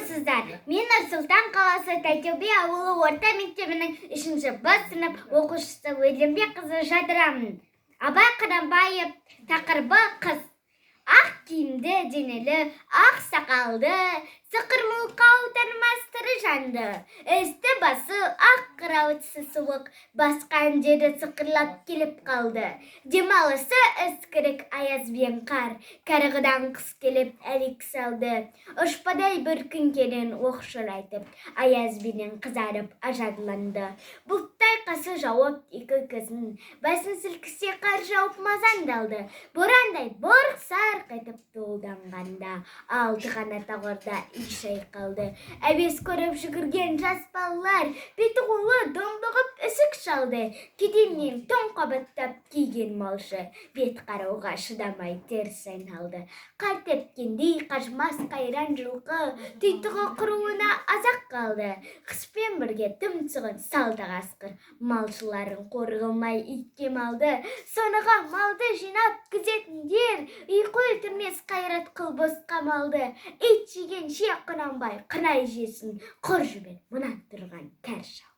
Армысыздар! Мен Нұр-Сұлтан қаласы Тайтөбе ауылы орта мектебінің 3 Б сынып оқушысы Өлімбекқызы Жадырамын. Абай Құнанбаев, тақырыбы «Қыз». Ақ киімді денелі, ақ сақалды, сықыр мылқау танымас тірі жанды. Үсті басы ақ қырау, түсі суық, басқан жері сықырлап келіп қалды. Демалысы үскірік аяз бен қар, карғыдан қыс келіп әлек салды. Ұшпадай бір күн келін оқшырайтып, аязбенен қызарып ажарланды. Бұлттай қасы жауып екі көзін, басын сілкісе қар жауып мазаңдалды. Борандай бұрқ сарқ етіп долданғанда, алты қанат ақорда үй шайқалды. Әбес көріп жүгірген жас балалар беті қолы домбығып үсік шалды. Кеденнен тоң қабаттап киген малшы бет қарауға шыдамай теріс айналды. Қар тепкендей қажымас қайран жылқы титығы құруына аз-ақ қалды. Қыспен бірге тұмсығын салды қасқыр, малшыларын қор қылмай итке малды. Соныға малды жинап күзетіңдер, ұйқы өлтірмес қайрат қыл босқа малды. Ит жегенше Құнанбай қынай жесін, құр жібер мына тұрған кәрі шал.